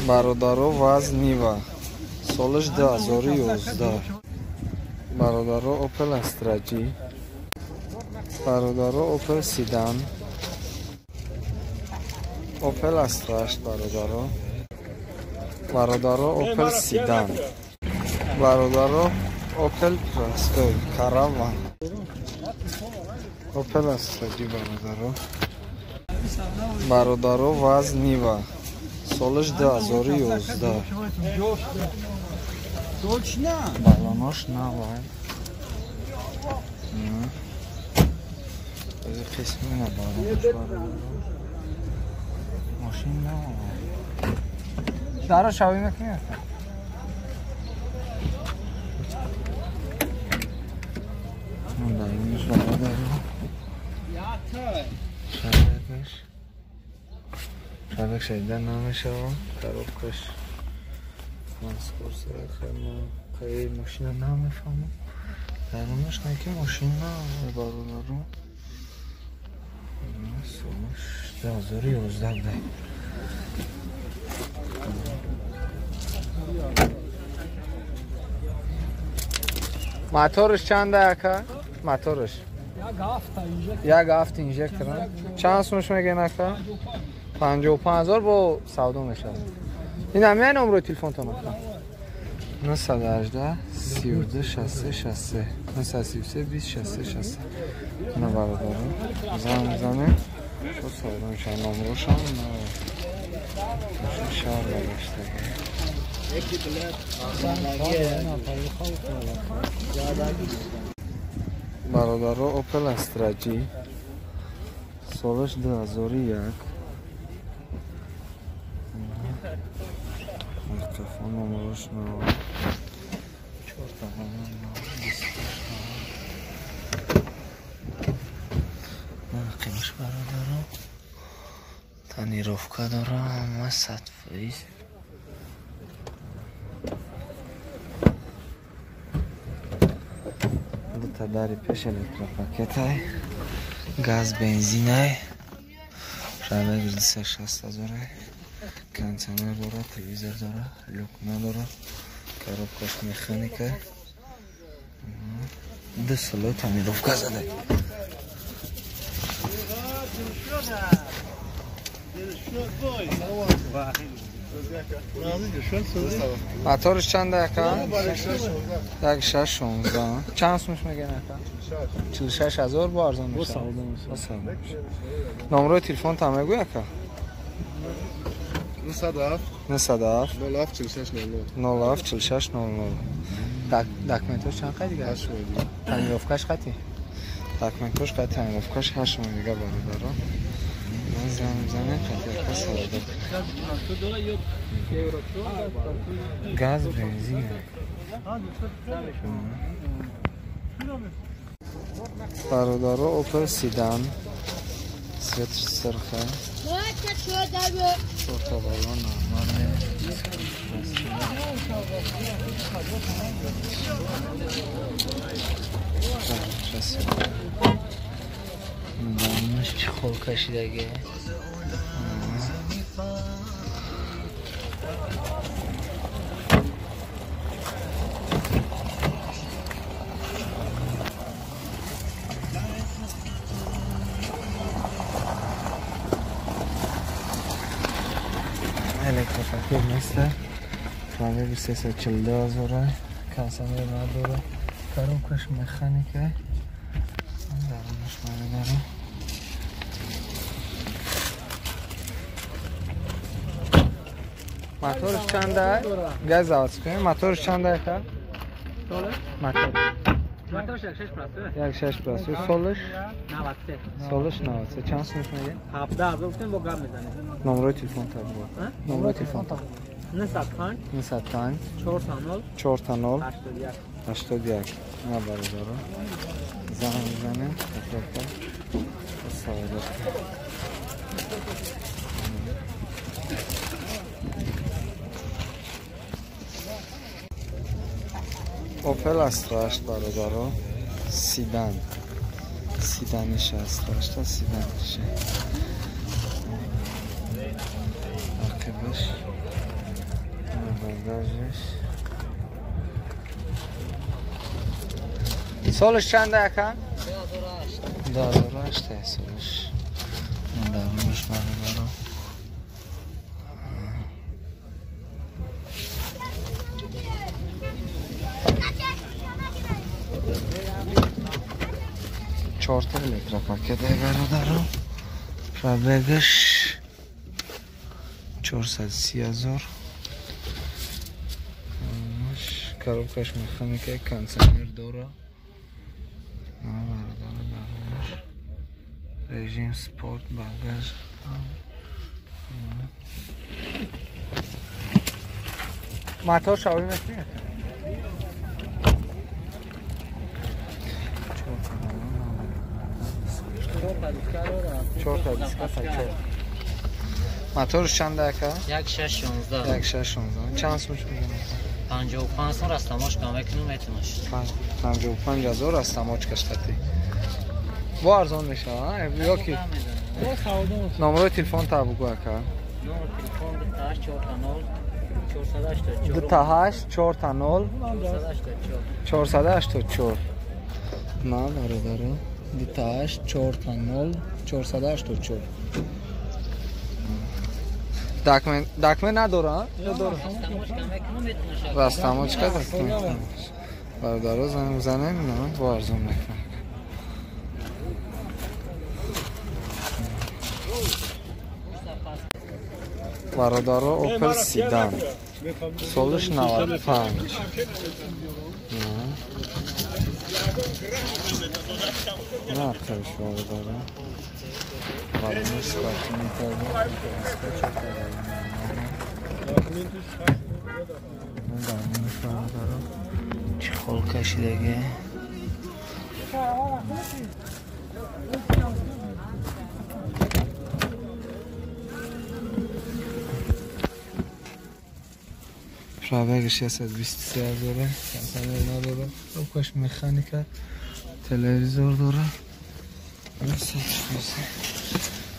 Бародаро, ВАЗ Нива, солаш 2011. Бародаро, Opel Astra G. Бародаро, Opel Sedan. Opel Astra 8 бародаро. Бародаро, Opel Sedan. Бародаро, Opel Простой Caravan. Opel Astra G бародаро. Бародаро, ВАЗ Нива, солаш 2011. Балонош навай. Қисми на балонош бародаро. Мошин навай. Дара шавӣ мекунӣ? Дарунаш бародаро. Шабакаш. Шабак шайда намешава. Коробкаш транспорт хеле мошина намефаҳмам. Дарунаш не ки мошина бародаро. Солаш 2011 дай. Моторш чанд ака? Моторш 1.7 инжектор. Чанд сумаш мегӯен ака? 55,000 бо савдо мешавад. Ин ҳамин номрои телефонтон ака? 918 32 63 63 933 20 63 63. На бародаро занг мезанем, бо савдо мешавад. Номрошам шаҳр баргаштагӣ. Бародаро, Opel Astra G, солаш 2001. Микрофон номрош нав. Чорта балон нав, дискаш нав. Қимаш бародаро тонировка дора, ҳама 100%. Дута дари пеш электропакетай, газ бензинай, шабек 260,000, кондиционер дора, телевизор дора, люк надора, коробкаш механика, 2 соло тонировка зада. Моторш чанд ака? 1.6 16. Чанд сумаш мегӯен ака? 46,000 бо арзон мешавад. Номрои телефонтам мегӯй ака? 907 907 07 46 00 07 46 00. Документош чанд қай дигар? 8 моҳ дига. Тонировкаш қати? Документош қати, тонировкаш 8 моҳ дига бародаро. Ман занг мезанем, қати ака савдо. Газ бензин. Бародаро, Opel Sedan, цветш сирха, чорта балон нормальный. Дарунаш чӣ хол кашидаги. Электропакет неста. Пробеги 342,000, кондиционер надора, коробкаш механика. Дарунаш бародаро. Моторш чанда? Газ заводской. Моторш чанда ака? Мотор. Моторш 1.6 простой. 1.6 простой. Солаш? 93. Солаш 93. Чанд сумаш мегӯед? 17,000 гуфтем, бо гап мезанем. Номрои телефон та буд. Номрои телефон та. 905 905 4 0 4 0 81 81. На бародаро. Занг мезанем, ака савдо. Opel Astra 8 бародаро, седан. Седаниш Astra 8 седаниш. Ақибаш Багажиш. Солаш чанд ака? 2008. 2008 солаш. Дарунаш бародаро. Чорта электропакет бародаро. Пробегаш 430 000. Коробкаш механика, кондиционер дора. Режим спорт, багаж. Мотор шавӣ мекунӣ? Чорта диска чор. Моторш чанд ака? 1616. 1616. Чанд сум мегирад? 55 сум растамочка мекунам метунаш. 55 000 растамочка штати. Бо арзон мешава, ё ки? Номерои телефон та бугу ака. Номер телефон 28 40 484. 28 40 484. На бародаро. 28 40 484. Документ документ надора? Надора. Растамочка документ. Бародаро занг занем, на бо арзон мекунам. Бародаро Opel Sedan. Солиш 95. На хорошо, бародаро. Бародаро чехол кашидаги. Пробегаш 123 000, кондиционер надора, коробкаш механика, телевизор дора.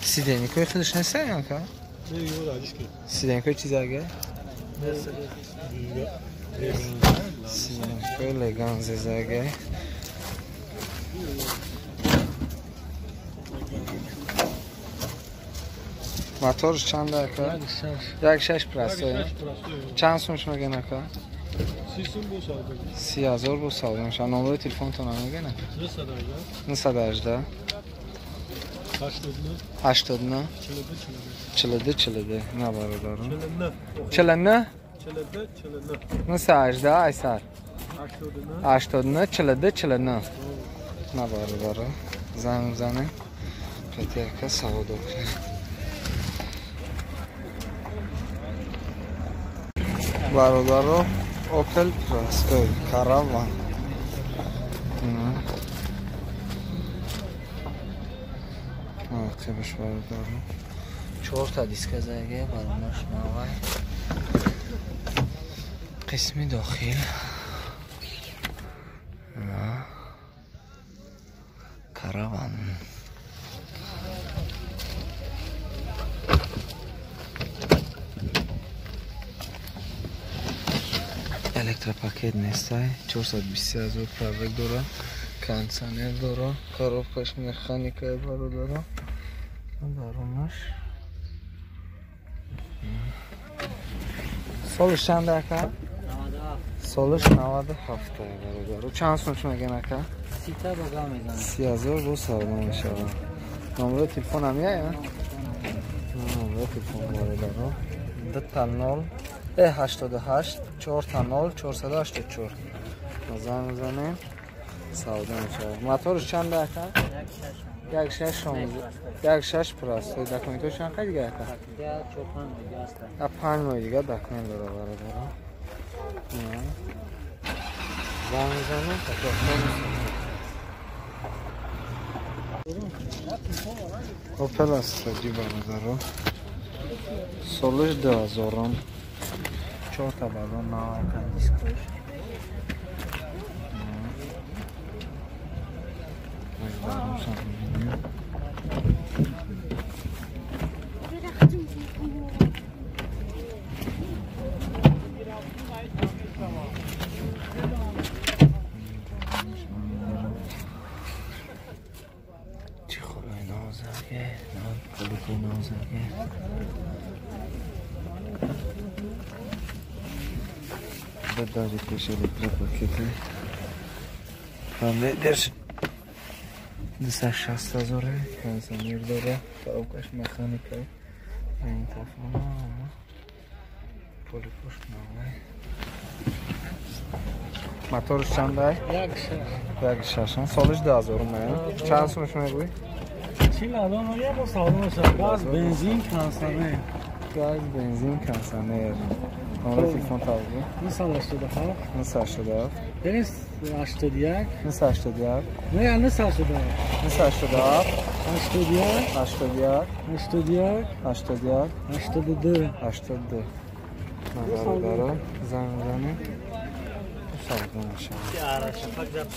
Сиденькои худаш нест ака? Сиденькои чиз ага? Сиденькои леганзе ага. Моторш чанд ака? 1.6 простой. Чанд сумш мегӯян ака? 30 000 бо савдо мешавад. Номерои телефонтон мегӯян ака? 918 89 42 42. На бародаро. 49 918 айсар 89 42 49. На бародаро. Занг занем. Қати ака савдо кунем. Бародаро Opel простой караван. Қибаш бародаро. Чорта диска заге баронаш навай. Қисми дохил. Караван. Электропакет нестай, 420 000 пробег дора, кондиционер дора, коробкаш механика бародаро. Дарунаш. Солиш чанд ака? 97. Солиш 97 бародаро. Чанд сум мегӯян ака? 30 бо гап мезанам. 30 000 бо савдо мешавад. Номерои телефон ҳам меояд? Номерои телефон бародаро. 2 0 88 4 0 484. Занг мезанем, савдо мешавад. Моторш чанд ака? 1.6 простой. Документош чанд қай дига ака? 5 моҳ дига документ дора бародаро. Занг мезанем, Opel Astra бародаро. Солиш 2000. Чорта балон навайка дискош. Дари пеш электропакети. Фамилияш 260 ҳазоре, кондиционер дора, коробкаш механика, магнитофон, полипош навай. Моторш чандай? 1.6. Солиш 2000 мая. Чанд сумаш мегӯй? Газ, бензин, кондиционер. Газ, бензин, кондиционер. Номер телефон тавзу? 987. 987. 81. 981. Не, 987. 987. 81. 81. 81. 81. 82. 82. Бародаро, занг мезанем. Савдо мешавад.